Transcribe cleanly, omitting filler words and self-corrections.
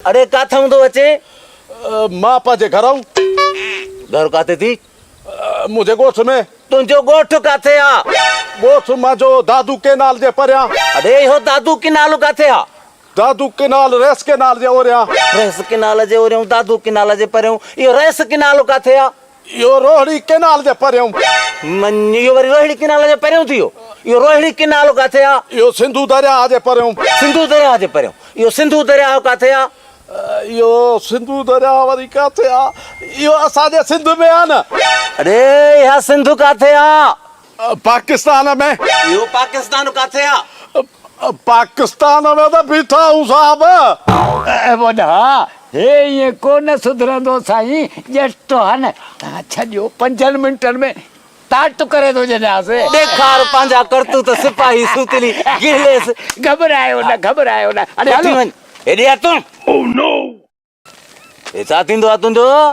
اڙي ڪاٿئون ٿو اچين؟ مان پنهنجي گهرئون. گهر ڪاٿي ٿي؟ منهنجي ڳوٺ ۾. تنهنجو ڳوٺ ڪاٿي آ؟ ڳوٺ منهنجو دادو ڪينال جي پريان. اڙي اهو دادو ڪينال ڪاٿي آ؟ دادو ڪينال ريس ڪينال جي اوريان. ريس ڪينال جي اوريون دادو ڪينال جي پريون. اهو ريس ڪينال ڪاٿي آ؟ اهو روهڙي ڪينال جي پريون. مڃ اهو وري روهڙي ڪينال جي پريون ٿي ويو. اهو روهڙي ڪينال ڪاٿي آ؟ اهو سنڌو درياهه جي پريون. سنڌو درياهه جي پريون. اهو سنڌو درياهه ڪاٿي آ؟ اهو سنڌو درياهه وري ڪاٿي آ؟ اهو اسان جي سنڌ ۾ آ نه. اڙي اها سنڌ ڪاٿي آ؟ پاڪستان ۾. اهو پاڪستان ڪاٿي آ؟ پاڪستان ۾ ته بيٺا آهيون صاحب. وڏا، هي ائين ڪو نه سڌرندو سائين، ڄٽ آ نه، توهان ڇڏيو پنجن منٽن ۾ تاٽ ڪري ٿو ڇڏيانس. ڏيکار پنهنجا ڪرتوت سپاهي سوتلي گهليس. گهٻرايو نه گهٻرايو نه، اڙي وٺي هلو. وڃ هيڏي آ تون. هي ڇا ٿيندو آ تنهنجو؟